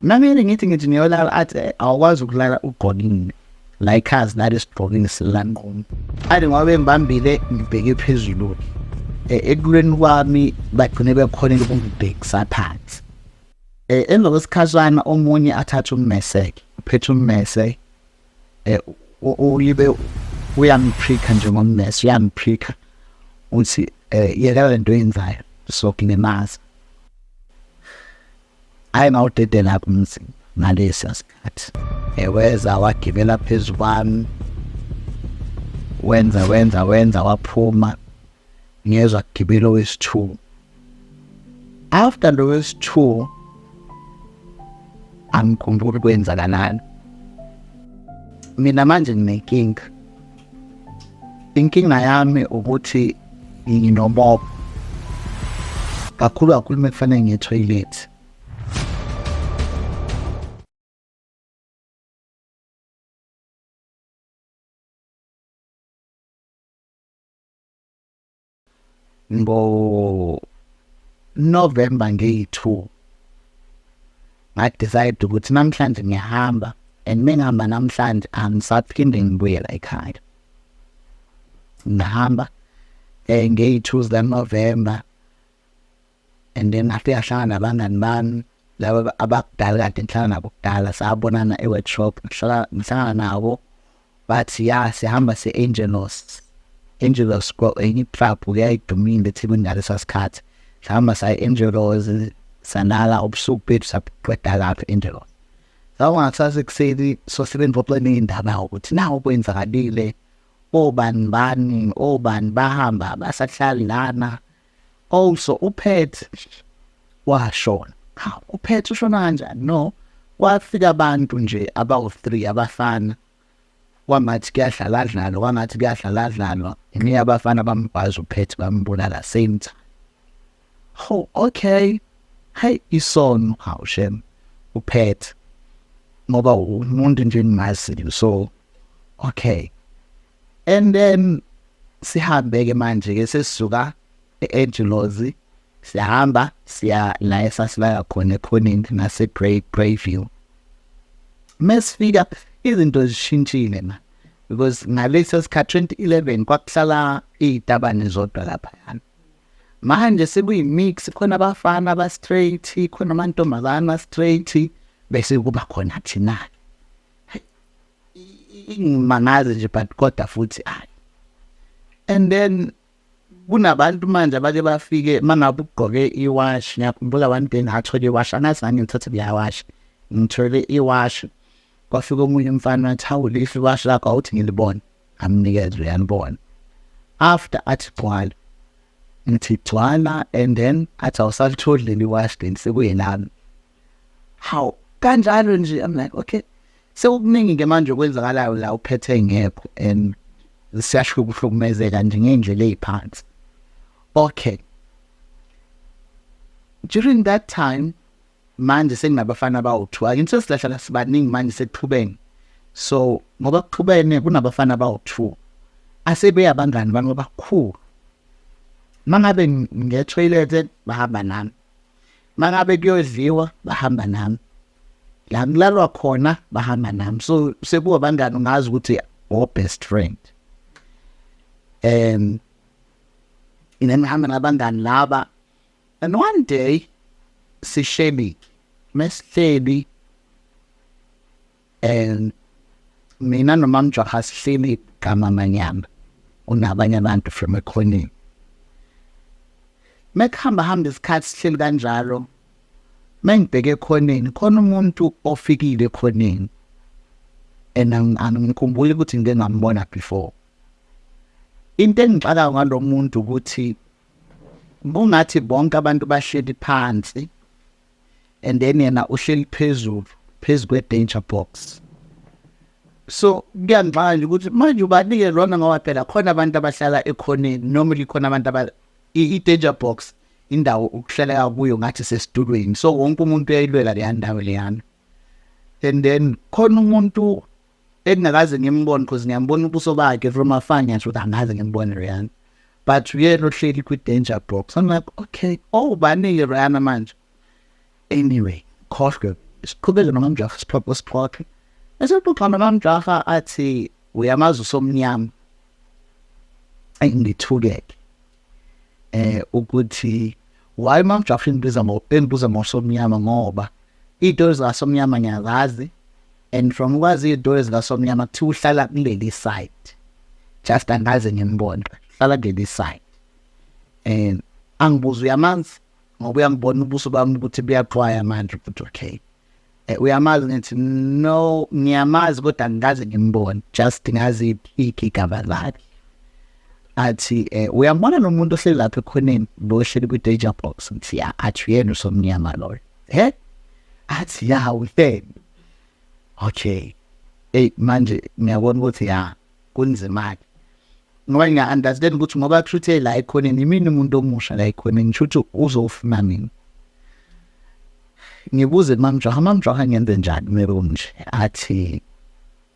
Namele ngithi ngiyolala, athi awukwazi ukulala ugqokile la ikhazi nale sigqokile silanqomo. Athi ngoba bengibambile ngibheke phezulu, ekulweni kwami bagcine bekhonile ukungibhekisa phansi. Emva kwesikhashana omunye athathe ummese, uphethe ummese, ulibe uyamprika nje ngommese, uyamprika uthi yekela lento oyenzayo sokulimaza. Hayi, ngawudedela kumzimba ngalesiya sikhathi. Weza wagibela phezu kwami, wenza wenza wenza waphuma, ngezwa kugibela owesi-2. After lo wesi-2 angikhumbuli kwenzakalani. Mina manje nginenkinga. Inkinga yami ukuthi nginomopho kakhulu kakhulu uma kufanele ngiye toilet. Ngo November ngeyi-2 nga-decide ukuthi namhlanje ngiyahamba, and mengihamba namhlanje angisaphinde ngibuye la ekhaya. Ngihamba ngeyi-2 zikaNovember, and then afike ngahlangana nabangani bami laba abakudala kade ngihlala nabo kudala, sabonana e-workshop, ngihlangana nabo bathi ya sihamba se-Angelos. Angelos enye club yayidumile eThekwini ngalesa sikhathi. Sahamba saya e-Angelos, salala ubusuku bethu saqeda lapho e-Angelos. Sakungakusasa ekuseni sosebenzixoxe ney'ndaba ukuthi nawu kwenzakalile, obani bani obani bahamba abasahlali lana. Also uphethe washona. Hawu, uphethe ushona kanjani? No, kwafika abantu nje abawu-3 abafana, kwangathi kuyadlaladlalwa, kwangathi kuyadlaladlalwa, ngenye abafana bambhaza uphethe bambulala same time. Oh, okay, hey, isono, hawu shem, uphethe ngoba umuntu nje engimaziyo, so okay. And then sihambe ke manje ke sesisuka e-Angelos, siyahamba siya la esasilala khona ekhoneni ngase Greyview. Mesifika izinto zishintshile ma, because ngaleso sikhathi 2011 kwakuhlala izitabane zodwa laphayana. Manje sekuyimix, khona abafana aba straight, khona amantombazana straight, bese kuba khona thina. Ingimangaze nje, but kodwa futhi hayi. And then kunabantu manje abake bafike mangabe ugqoke iwashi. Ngiyakhumbula one day ngathola iwashi, angazange ngithathe leya washi, ngithole iwashi, kwafika omunye umfana wathi hawu lihle iwashi lakho, awuthi ngilibone, ngamnikeza uyalibona. After athi gcwala, ngithi gcwala, and then athi awusalitholi leli washi, then sekuyelami. Hawu, kanjalo nje, I'm like okay, sekukuningi ke manje okwenzakalayo la uphethe ngekho, and siyasho ukuhlukumezeka nje ngendlela eziphansi. Okay, during that time manje senginabafana abawu-2, ake sesilahlala sibaningi manje, sekuxhubene. So ngoba kuxhubene kunabafana abawu-2 asebeyabangani bami abakhulu. Mangabe nge-toilet bahamba nami, mangabe kuyodliwa bahamba nami, la kulalwa khona bahamba nami, so sekuba abangani, ungazi ukuthi o best friend. Ina ngihamba nabangani laba, and one day sihleli, mesihleli and mina nomamjaha sihleli kamamanyama, unabanye abantu from ekhoneni. Mekuhamba hamba isikhathi sihleli kanjalo, mengibheke ekhoneni khona umuntu ofikile ekhoneni, and angikhumbuli ukuthi ngike ngambona before. Into engixaka ngalo muntu ukuthi kungathi bonke abantu bahleli phansi and then yena uhleli phezulu phezu kwe-danger box. So kuyangixaka nje ukuthi manje ubanike lona, ngoba phela khona abantu abahlala ekhoneni, normally khona abantu aba i-danger box indawo ukuhlaleka kuyo ngathi sesitulweni, so wonke umuntu uyayilwela leya ndawo leyana. And then khona umuntu engingakaze ngimbone, because ngiyambona ubuso bakhe from afar, ngiyasho ukuthi angaze ngimbone loyana, but uyena ohleli kwi-danger box. I'm like okay, oh, banike loyana manje. Anyway, khohlwe. Siqhubeke noMamjaha, sixoxe sixoxe. Esexoxa noMamjaha athi uyamazi uSomnyama. Engithukeke ukuthi why Mamjaha imbiza ngo engibuza ngoSomnyama, ngoba izitori zikaSomnyama ngiyazazi, and from ukwazi izitori zikaSomnyama kuthiwa uhlala kuleli side, just angaze ngimbone, hlala kuleli side. And angibuza uyamazi, ngoba uyangibona ubuso bami ukuthi buyaxwaya manje, ukuthi okay, uyamazi? Ngithi no, ngiyamazi kodwa angikaze ngimbone, just ngazi igigaba lakhe. Athi uyambona lo muntu ohleli lapha ekhoneni, lo ohleli kwi-danger box? Ngithi ya. Athi uyena uSomnyama loyo. He, athi ya, uyena. Okay, ey, manje ngiyabona ukuthi ya, kunzima ke, ngoba ngiya-understand ukuthi ngoba kusho la ekhoneni imini umuntu omusha la ekhoneni, kusho ukuthi uzofuna mina. Ngibuze Mamjaha, Mamjaha, ngenze njani mebe nje? Athi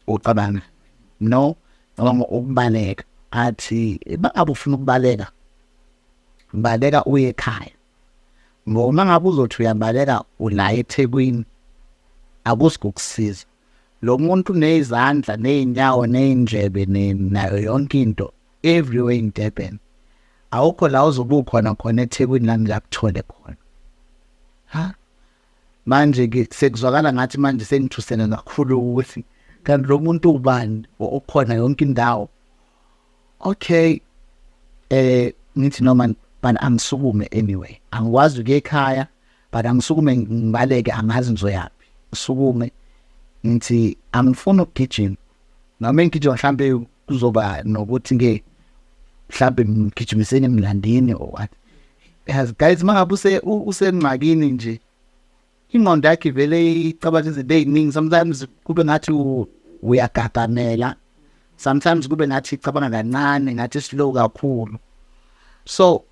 ucabanga no, cabanga ukubaleka. Athi bangabe ufuna ukubaleka, baleka uye ekhaya, ngoba ngabe uzothi uyabaleka ula eThekwini akusikukusiza. Lo muntu nezandla, nezinyawo, nezindlebe, nayo yonke into everywhere in Durban. Awukho la uzobe ukhona khona eThekwini la ngiyakuthole khona. Ha, manje ke sekuzwakala ngathi manje sengithusela kakhulu ukuthi kanti lo muntu ubani okhona yonke indawo. Okay, ngithi noma but angisukume anyway, angikwazi ukuya ekhaya, but angisukume ngibaleke, angazi ngizoyaphi. Ngisukume ngithi angifuni ukugijima, noma engigijima mhlambe kuzoba nokuthi ke mhlambe ngigijimiseni emlandini or what. Yazi guys, mangabe use usengxakini nje, ingqondo yakhe ivele icabanga izinto eziningi. Sometimes kube ngathi uyagagamela, sometimes kube ngathi icabanga kancane, ngathi slow kakhulu. So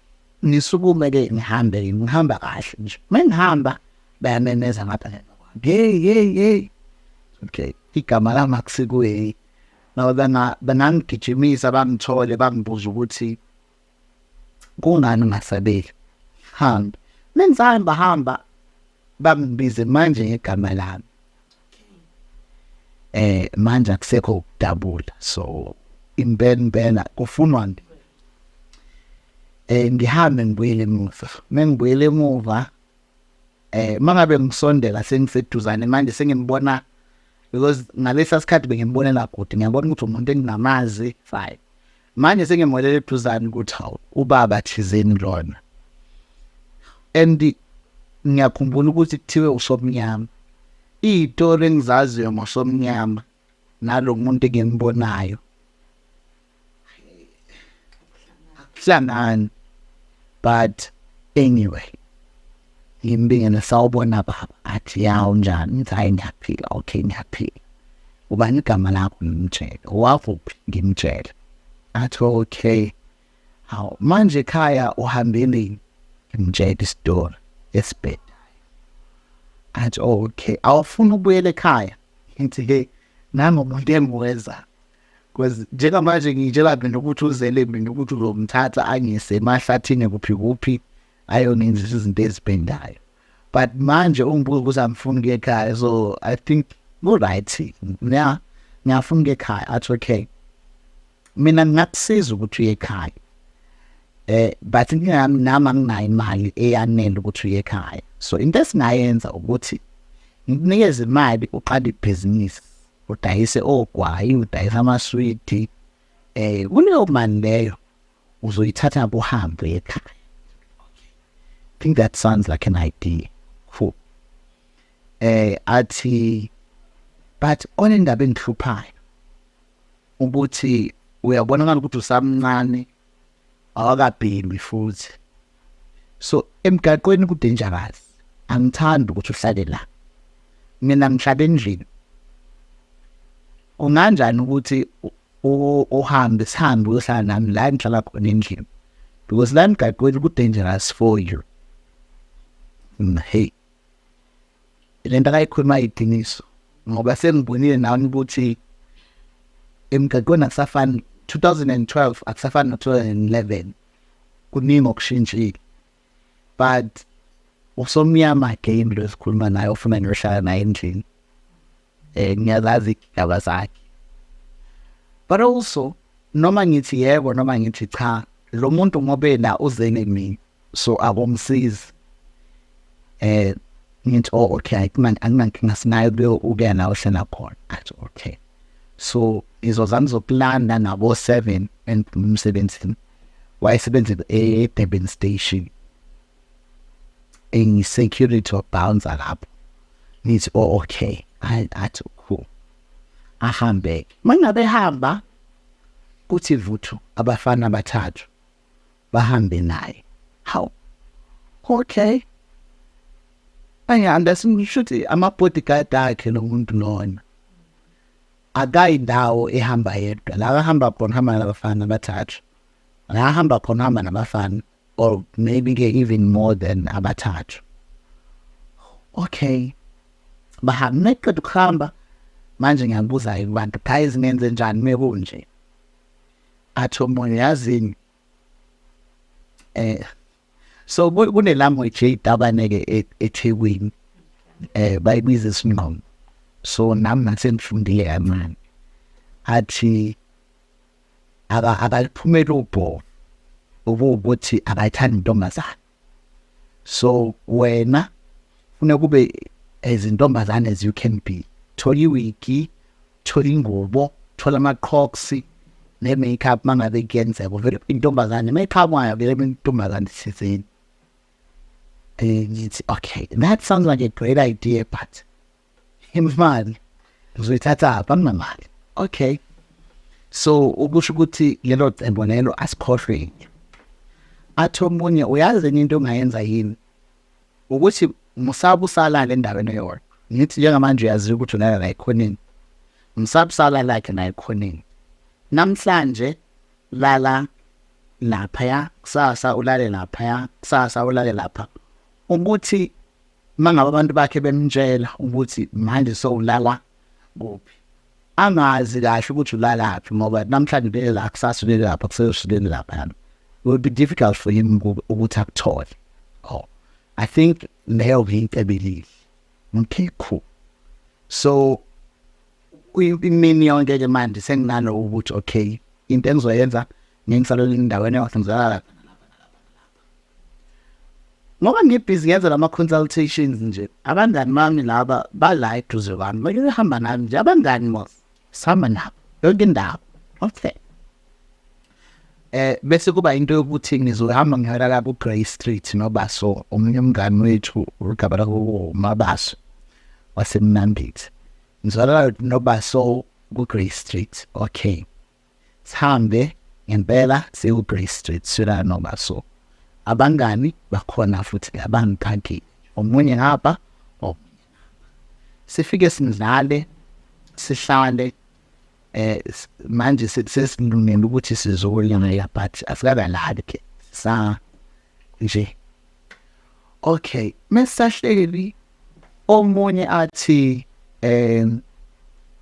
ngisukume ke ngihambe, ngihamba kahle nje. Mengihamba bayamemeza ngapha ngemva kwami, "Hey, hey, hey!" Okay, igama lami akusikuye nawe, bangangigijimisa bangithole, bangibuza ukuthi kungani ngasabeli. Hamba mengisahamba hamba, bangibize manje ngegama lami. Manje akusekho ukudabula, so impela impela kufunwa nje. Ngihambe ngibuyele emuva. Mengibuyele emuva, mangabe ngisondela sengiseduzane manje, sengimbona, because ngalesa sikhathi bengimbonela kude, ngiyabona ukuthi umuntu engingamazi, fine. Manje sengimwelela eduzane ukuthi hawu, ubaba thizeni lona, and ngiyakhumbula ukuthi kuthiwe uSomnyama. Izitori engizaziyo ngoSomnyama nalo muntu engimbonayo akuhlangani. But anyway, ngimbingele, "Sawubona baba." Athi ya, unjani? Ngithi hayi, ngiyaphila. Okay, ngiyaphila. Ubani igama lakho? Ngimtshele. Wakuphi? Ngimtshele. Athi okay, hawu, manje ekhaya uhambeleni? Ngimtshele isitori esibhedayo. Athi okay, awufuni ukubuyela ekhaya? Ngithi hey, nangomuntu engiweza, because njengamanje ngitshela mina ukuthi uzele mina ukuthi uzomthatha angise emahlathini kuphi kuphi, ayongenzisa izinto ezibhendayo, but manje ungibuza ukuthi angifuni ukuya ekhaya. So I think ku-right, yeah, ngiyafuna ukuya ekhaya. Athi okay, mina ngingakusiza ukuthi uye ekhaya, but ngingami nami anginayo imali eyanele ukuthi uye ekhaya. So into esingayenza ukuthi ngikunikeze imali, uqale ibhizinisi, udayise ogwayi, udayise amaswidi. Kuleyo mali leyo uzoyithatha kuhambe ekhaya. I think that sounds like an idea. Cool. Athi but onendaba engihluphayo ukuthi uyabonakala ukuthi usamncane, awakabhemi futhi, so emgaqweni ku dangerous, angithandi ukuthi uhlale la. Mina ngihlala endlini. Kunganjani ukuthi uhambe, sihambe uyohlala nami la engihlala khona endlini, because la emgaqweni ku dangerous for you. Hey, lento akayikhuluma iqiniso, ngoba sengibonile nami ukuthi emgaqweni akusafani 2012, akusafani no 2011, kuningi okushintshile. But Usomnyama again lo sikhuluma naye, ofuna ngiyohlala naye endlini. Ngiyazazi indaba zakhe, but also noma ngithi yebo noma ngithi cha, lo muntu ngoba la uzele mina, so akomsizi. Ngithi, "Oh, okay, akunankinga, sinayo kuyo ukuya la ohlala khona." Athi, "Okay, so ngizozama ngizokulanda nabo 7 and umsebenzini." Wayesebenza e-Durban Station, engi-security or bouncer lapho. Ngithi, "Oh, okay." Athi, "Cool." Ahambe. Mangabe hamba, kuthi vuthu abafana abathathu bahambe naye. How? Okay, angi-understand, shuthi ama-bodyguard akhe lo muntu lona. Akayindawo ehamba yedwa. La ahamba khona, hamba nabafana abathathu. La ahamba khona, hamba nabafana, or maybe ke even more than abathathu. Okay, bahamba. Neqeda ukuhamba, manje ngiyabuza kubantu, "Guys, ngenze njani mekunje?" Athi omunye, "Yazini, so kune language eyitabane-ke eThekwini, bayibiza isinqomo, so nami ngasengifundile kancane." Athi akaliphumela ubhobo ukuthi akayithandi intombazane, so wena funa kube as intombazane as you can be. Thola iwigi, thola ingubo, thola ama-crocs ne-makeup mangabe kuyenzeka, vele intombazane mayiqhamukayo vele intombazane thizeni. Ngithi, "Okay, that sounds like a great idea, but imali ngizoyithatha apha? Anginamali." Okay, so ukusho ukuthi lelo cebo lelo asikhohlwe. Athi omunye, "Uyazi enye into ongayenza yini? Ukuthi musabe usalala endaweni eyodwa." Ngithi, "Njengamanje uyazi ukuthi ulala la ekhoneni, musabe usala lakhe la ekhoneni. Namhlanje lala laphaya, kusasa ulale laphaya, kusasa ulale lapha," ukuthi mangabe abantu bakhe bemtshela ukuthi manje sowulala kuphi, angazi kahle ukuthi ulalaphi, ngoba namhlanje ulele la, kusasa ulele lapha, kusasa ulele lapha. It would be difficult for him ukuthi akuthole. Oh, I think leyo into ebilihle. Okay, cool. So imini yonke ke manje senginalo ukuthi, okay, into engizoyenza, ngisalala endaweni eyodwa, ngizolala ngoba ngibhizi ngenza lama consultations nje. Abangani bami laba bala eduze kwami, bakehamba nami nje, abangani mos sihamba nabo yonke indawo. Okay, bese kuba into yokuthi ngizohamba ngiyolala ku Grey Street noBaso, omunye umngani wethu ugaba la Mabaso wasemnambithi. Ngizolala noBaso ku Grey Street. Okay, sihambe ngempela siye ku Grey Street, sila noBaso. Abangani bakhona futhi abangikhankile, omunye ngapha, omunye. Sifike sidlale, sihlale. Manje sesilungele ukuthi sizolala, but asikakalali ke sa nje. Okay, mesahleli, omunye athi,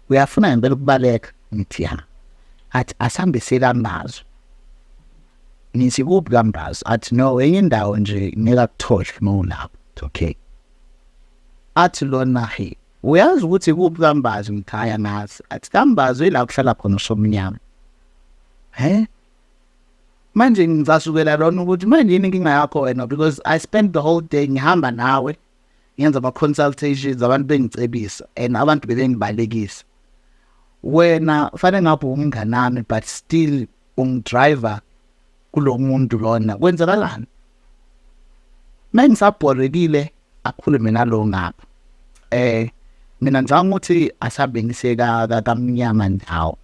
"Uyafuna ngempela ukubaleka?" Ngithi, "Ya." Athi, "Asambe sikambazo." Ngithi, "Kuphi kambazo?" Athi, "No, enye indawo nje, ngeke akuthole mawulapho." Okay. Athi lona, "He, uyazi ukuthi kuphi kambazo?" Ngikhaya nazi. Athi, "Kambazo ila kuhlala khona usomnyama." He, manje ngicasukela lona ukuthi manje yini inkinga yakho wena, because I spent the whole day ngihamba nawe, ngenza ama consultations, abantu bengicebisa and abantu bebengibalekisa. Wena fanele ngapho umnganami, but still ungidriver kulo muntu lona, kwenzakalani? Mengisabhorekile, akhulume nalo ngapha. Mina ngicabanga ukuthi asabe ngiseka kamnyama ndawo.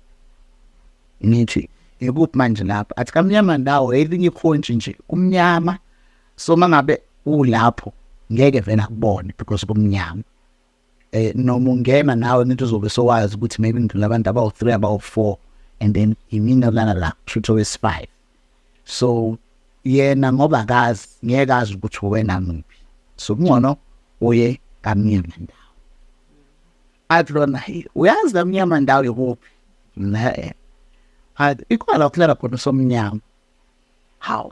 Ngithi, "Ikuphi manje lapha?" Athi, "Kamnyama ndawo elinye ikhontshi nje, kumnyama, so mangabe ulapho ngeke vele akubone because kumnyama. Noma ungena nawe, into uzobe sowazi ukuthi maybe ngidlula abantu abawu3, abawu4, and then imina lana la kusho wesi5. So yena ngoba akazi, ngeke azi ukuthi wena muphi, so kungcono uye kamnyama ndawo." Athi lona, "Hey, uyazi kamnyama ndawo ikuphi?" Ne, athi, "Ikhona la kuhlala khona somnyama." Hawu,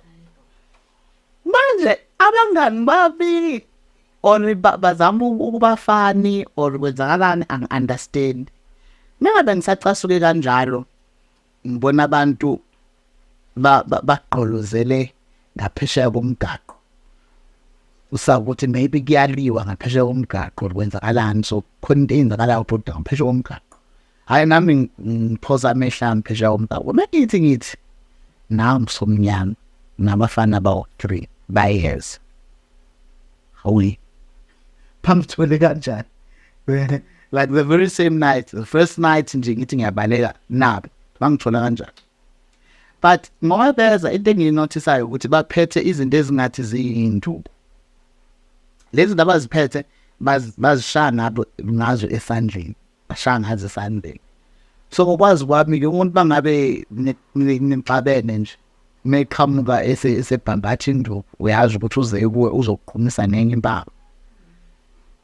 manje abangani babi Or bazama ukuba funny or kwenzakalani, angi-understand. Mengabe ngisacasuke kanjalo, ngibona abantu bagqolozele ngaphesheya komgaqo, usakuthi maybe kuyaliwa ngaphesheya komgaqo, kwenzakalani. So khona into eyenzakalayo kodwa ngaphesheya komgaqo. Hayi, nami ngiphosa amehlo ami phesheya komgaqo, mengithi ngithi nangu somnyama nabafana bawu-3 bayeza. Hawu, bamthole kanjani? Like the very same night, the first night nje ngithi ngiyabaleka nabo, bangithola kanjani? But ngoba beza, into engiyinothisayo ukuthi baphethe izinto ezingathi ziyinduku. Lezi zinto abaziphethe bazishaya ngabo ngazo esandleni, bashaya ngazo esandleni. So ngokwazi kwami-ke, umuntu bangabe nixabene nje, meqhamuka esebhambatha induku, uyazi ukuthi uze kuwe uzokuqhumisa ngenye impama.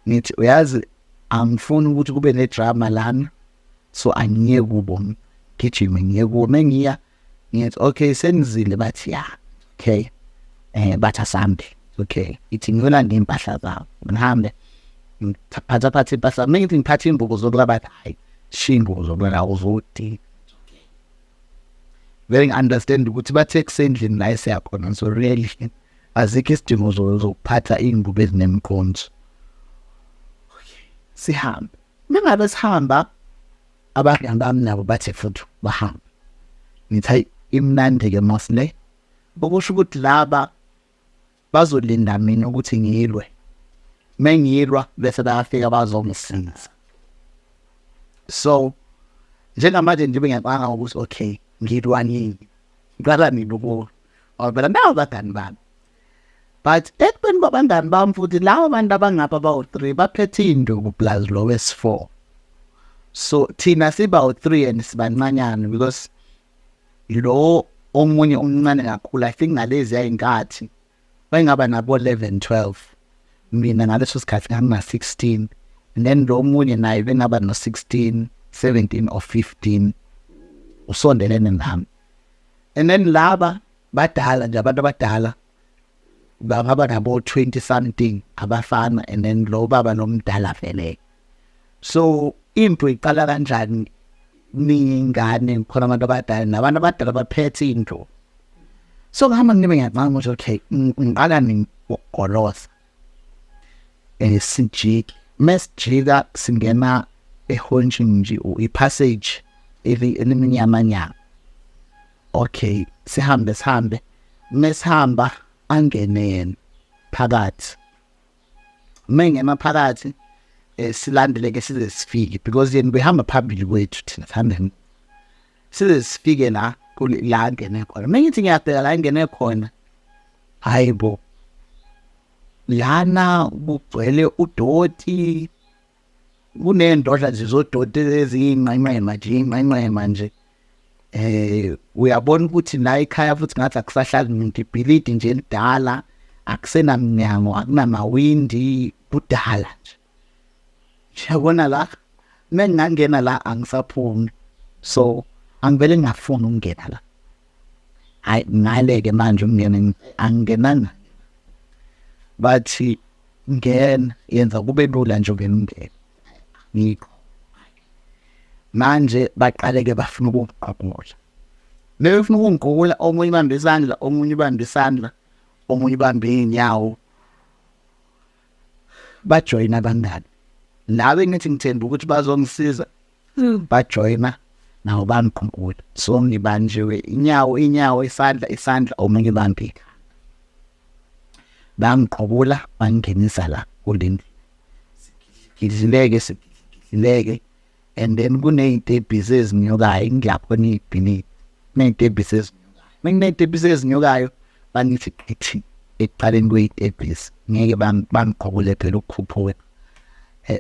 Ngithi uyazi, angifuni ukuthi kube nedrama lana, so angiye kubo, gijime ngiye kubo. Mengiya ngithi, "Okay, senizile?" Bathi, "Ya." Okay, bathi asambe. Okay, ithi ngiyolanda impahla zabo, ngihambe ngiphatha phatha impahla. Mengithi ngiphatha imbuko zokulala, bathi, "Hayi, shiya imbuko zokulala, uzodinga." Vele ngi-understand ukuthi bathe kusendlini la esiyakhona, so really azikho isidingo zokuphatha iy'ngubo ezinemiqonzo. Sihambe. Mengabe sihamba, abangani bami nabo bathe futhi bahamba. Ngithi hayi, imnandi-ke mos le, okusho ukuthi laba bazolinda mina ukuthi ngilwe, mengilwa bese bayafika bazongisiza. So njengamanje nje bengiyacabanga ukuthi okay, ngilwa nini, ngiqala nini ukulwa, ngoba phela nawo abangani bami. But ekubeni kwabangani bami futhi, labo bantu abangapha bawu-3 baphethe iy'nduku plus lo wesi-4, so thina siba u-3 and sibancanyana because lo omunye umncane kakhulu. I think ngalezi yayinkathi wayengaba nabo 11, 12, mina ngaleso sikhathi ngangina 16, and then lo omunye naye bengaba no 16, 17 or 15, usondelene nami. And then laba badala nje, abantu abadala bangaba nabo 20 something abafana, and then lo baba nomdala vele. So impi iqala kanjani ningane khona abantu abadala nabantu abadala baphethe into? So ngihamba ngibe ngiyacabanga ukuthi okay, ngiqala ngigoloza, sijike. Mesijika singena ehontshini nje, i-passage elimnyamanyana. Okay, sihambe sihambe, mesihamba angene yena phakathi. Mengena phakathi, silandele ke size sifike, because yena behamba phambili kwethu, thina sihambe size sifike la kule la angene khona. Mengithi ngiyabheka la angene khona, hayibo, lana kugcwele udoti, kunendodla nje zodoti eziyinqenqema nje, inqenqema nje. Uyabona ukuthi la ekhaya futhi ngathi akusahlali umuntu, ibhilidi nje elidala, akusenamnyango, akunamawindi, kudala nje. Yabona la, mengingangena la angisaphumi, so angivele ngingafuni ukungena la. Hayi, ngale-ke manje ukungena angingenanga. Bathi ngena, yenza kube lula nje ungena ungene. Ngikho manje baqale-ke bafuna ukungiqabula, befuna ukungigula, omunye ubambe isandla, omunye ubambe isandla, omunye ubambe iy'nyawo. Bajoyina abangani laba engithi ngithemba ukuthi bazongisiza, bajoyina nabo bangiqukula. So ngibanjiwe inyawo, inyawo, isandla, isandla, omunye ubambe ikhanda, bangiqhubula bangingenisa la kulendlu. Gidlileke, sigidlileke, and then kuney'tebhisi ezinyukayo, ngiyakhona iy'bhilidi, kuney'tebhisi ezinyukayo. Mekuney'tebhisi ezinyukayo, bangithi qithi ekuqaleni kwey'tebhisi, ngeke bangiqhubule phela ukukhuphuka,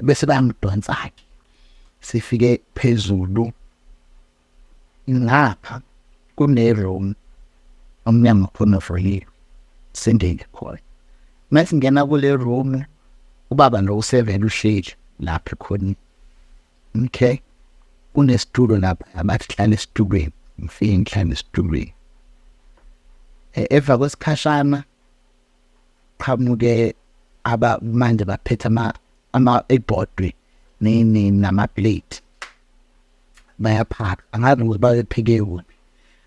bese bayangidonsa-ke sifike phezulu. Ngapha kune-room, umnyango khona uvuliwe, singene khona. Mesingena kule room, ubaba lo usevele uhleli lapha ekhoneni. Okay, kunesitulo lapha, bathi hlala esitulweni. Ngifike ngihlale esitulweni. Emva kwesikhashana qhamuke Aba manje baphethe ama ebhodwe nini nama plate, bayaphaka. Angazi ukuthi bayepheke kuphi,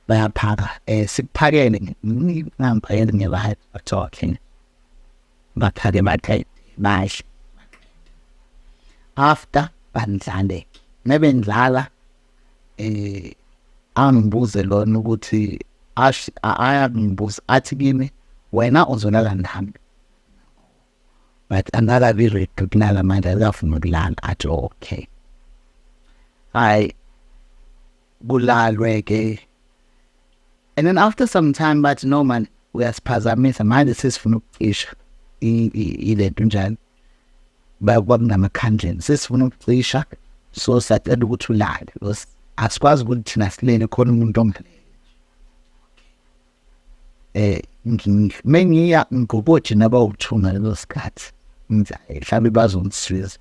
bayaphaka. Sikuphakele, ngiphakele ngebathi okay, baphake, bathe badle, after bandlale, mebendlala angibuze lona ukuthi ayangibuza athi kimi, "Wena uzolala nami?" But angakabi ready ukulala manje, akafuni ukulala. Athi okay, hayi, kulalwe ke. And then after some time bathi, "No man, uyasiphazamisa manje, sesifuna ukucisha ilento njalo." Bakunamakhandlela, sesifuna ukucisha, so siyacela ukuthi ulale because asikwazi ukuthi thina silele khona umuntu ongalele. Mengiya ngigqoke nabawu-2 ngaleso sikhathi, ngithi hhayi, mhlawumbe bazongisiza.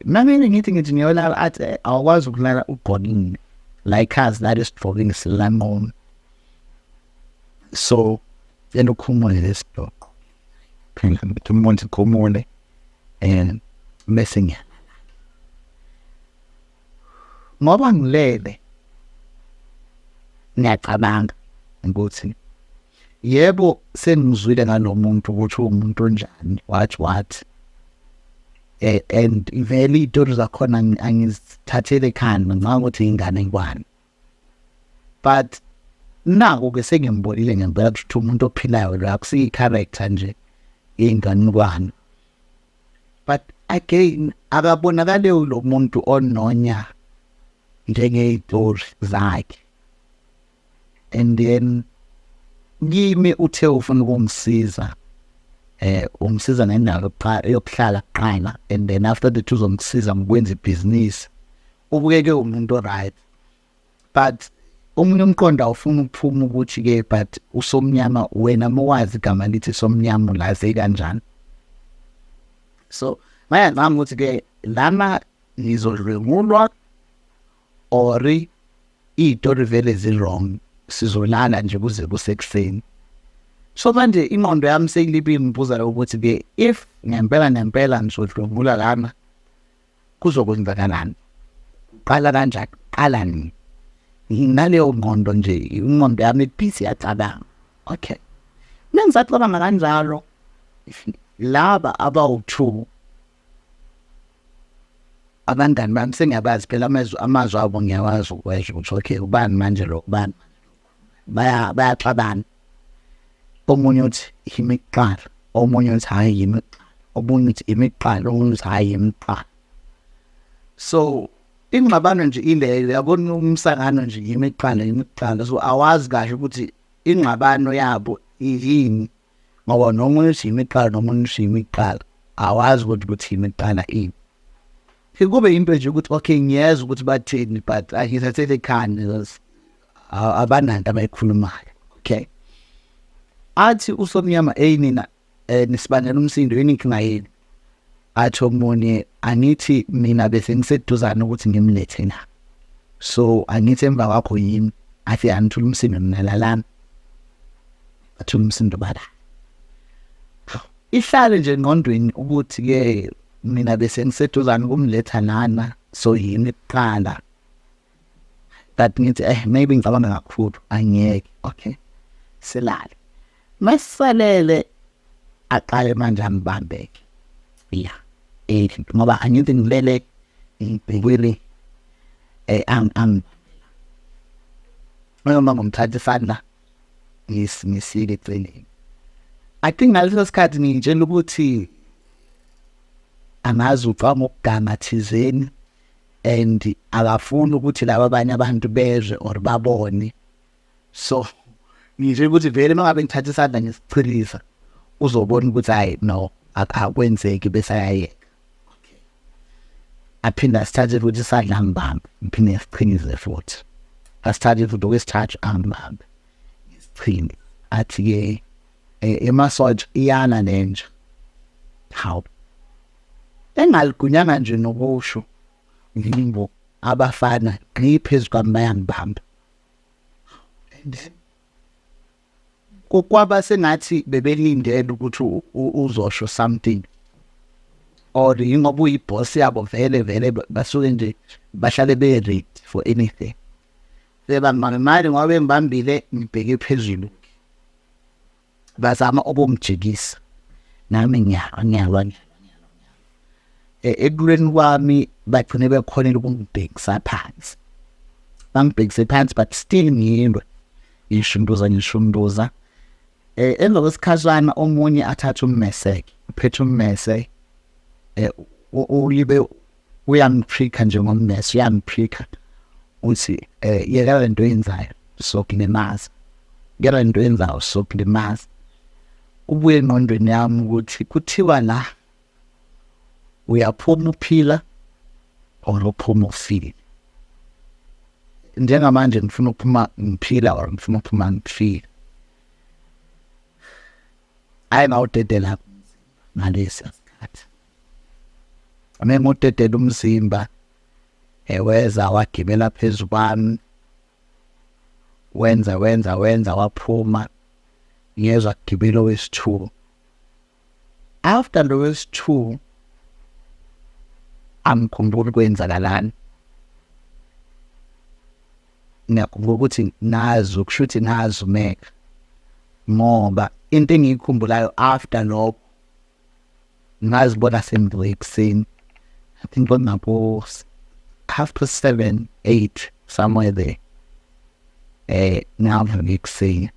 Mamini ngithi ngiyolala, athi, "Awukwazi ukulala ugqokile like us, that is sigqokile, silanqono, so cela ukhumule lesigqoko." Phela ngithi umuntu khumule and bese ngiyalala ngoba ngilele. Ngiyacabanga ukuthi yebo, sengizwile ngalo muntu ukuthi uwumuntu onjani, what what, and vele iy'tori zakhona angizithathele ekhanda, ngicabanga ukuthi ingane ngwane, but naku-ke sengimbonile ngempela ukuthi umuntu ophilayo lo, akusiyi-character nje yey'nganekwane. But again, akabonakali lo muntu ononya njengey'tori zakhe. And then kimi uthe ufuna ukungisiza, ungisiza ngendawo yokuqala yokuhlala kuqala, and then after that uzongisiza ngokwenza ibhizinisi. Ubukeke umuntu right, but omunye umqondo awufuna ukuphuma ukuthi ke, but usomnyama wena, mowazi igama lithi somnyama, ulaze kanjani? So manje ngicabanga ukuthi ke lana ngizodlwengulwa or iy'tori vele zi-wrong, sizolala nje kuze kusekuseni. So manje ingqondo yami seyilibe ngibuza ukuthi ke if ngempela nempela ngizodlwengula lana, kuzokwenzakalani? Qala kanjani? Qala nini? Naleyo ngqondo nje, ingqondo yami ibhizi yacabanga. Okay, mengisacabanga kanjalo, laba abawu-two abangani bami, sengiyabazi phela amazwi abo, ngiyawazi ukwesho ukuthi okay, ubani manje lo, ubani. Baya bayaxabana, omunye uthi yimi kuqala, omunye uthi hhayi, yimi kuqala, omunye uthi imi kuqala, omunye uthi hhayi, yimi kuqala. So ingxabano nje ileyo, yabona, umsangano nje, yimi kuqala, yimi kuqala. So awazi kahle ukuthi ingxabano yabo yini, ngoba nomunye uthi yimi kuqala, nomunye uthi yimi kuqala, awazi ukuthi yimi kuqala ini. Kube into nje ukuthi okay, ngiyezwa ukuthi bathini, but angithathele ekhanda because abananto abayikhulumayo. Okay, athi usomnyama, "Hey nina, nisibangela umsindo, yini inkinga yini?" Athi omunye, "Angithi mina bese ngiseduzane ukuthi ngimlethe la, so angithi emva kwakho yimi." Athi, "Anithula umsindo mina, lalana." Athula umsindo, bala ihlale nje engqondweni ukuthi ke mina bese ngiseduzane kumletha lana, so yimi kuqala. But ngithi maybe ngicabanga kakhulu, angiyeke. Okay, silale. Masisalele, aqale manje ambambeke ya, ngoba angithi ngilele ngibhekile, ang ang noma ngomthatha isandla ngisike eceleni. I think ngaleso sikhathi ngitshela ukuthi angazi ucama ukugama thizeni and akafuni ukuthi laba abanye abantu bezwe or babone. So ngisho ukuthi vele mangabe ngithatha isandla ngisichilisa, uzobona ukuthi hayi no, akwenzeki, bese ayayeka. Aphinda asithathe futhi isandla, angibambe, ngiphinde ngisichinize futhi. Asithathe futhi okwesithathu, angibambe, ngisichine. Athi-ke, emasoja iyana lenja. Hawu, engaligunyanga nje nokusho ngimbo, abafana ngiphezu kwami, bayangibamba. And then Kwaba sengathi bebelindele ukuthi uzosho something, or ingoba uyiboss yabo vele vele, basuke nje bahlale be ready for anything. Sebamba manje, ngoba bengibambile ngibheke phezulu, bazama ukungijikisa, nami ngiyalwa, ngiyalwa. Ekulweni kwami bagcine bekhonela ukungibhekisa phansi, bangibhekise phansi, but still ngilwe, ngishunduza, ngishunduza. Emva kwesikhashana omunye athatha ummese, uphethe ummese, ulibe uyamprika nje ngommese, uyamprika, uthi, "Yeka lento oyenzayo, sokulimaza. Yeka lento oyenzayo, sokulimaza." Kubuye engqondweni yami ukuthi kuthiwa la uyaphuma uphila or uphuma ufile. Njengamanje ngifuna ukuphuma ngiphila or ngifuna ukuphuma ngifile. Hayi, ngawudedela ngalesi sikhathi. Ame ngudedela umzimba, eweza wagibela phezu kwami, wenza, wenza, wenza, waphuma. Ngiyezwa kugibela owesi-2. After lo wesi-2 angikhumbuli kwenzakalani. Ngiyakhumbula ukuthi nazi kusho ukuthi ngazumeka, ngoba into engiyikhumbulayo after lokho, ngazibona sengivuka ekuseni, I think ngabo 7:30, 8, somewhere there. Ngavuka ekuseni.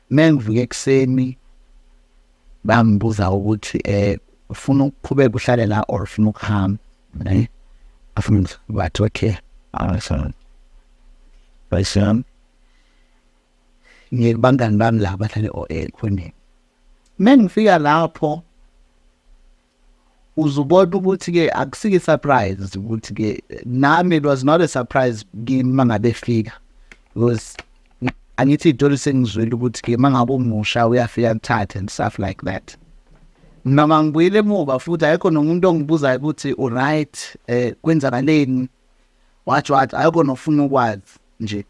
Mengivuka ekuseni bangibuza ukuthi ufuna ukuqhubeka uhlale la or ufuna ukuhamba, ne? Afuna bathi okay, awesome, bayisam ngiye kubangani bami la bahlale ekhoneni. Mengifika lapho uzubona ukuthi ke akusike surprise ukuthi ke nami it was not a surprise kimi mangabe fika, because angithi idolo sengizwile ukuthi ke mangabe umusha uyafika kuthatha and stuff like that. Noma ngibuyile emuva futhi ayikho nomuntu ongibuzayo ukuthi uright, kwenzakaleni, wathi wathi, ayikho nofuna ukwazi nje.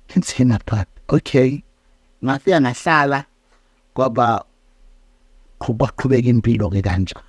Ngithina but okay, ngafika ngahlala, kwaba qhubeka impilo ke kanjalo.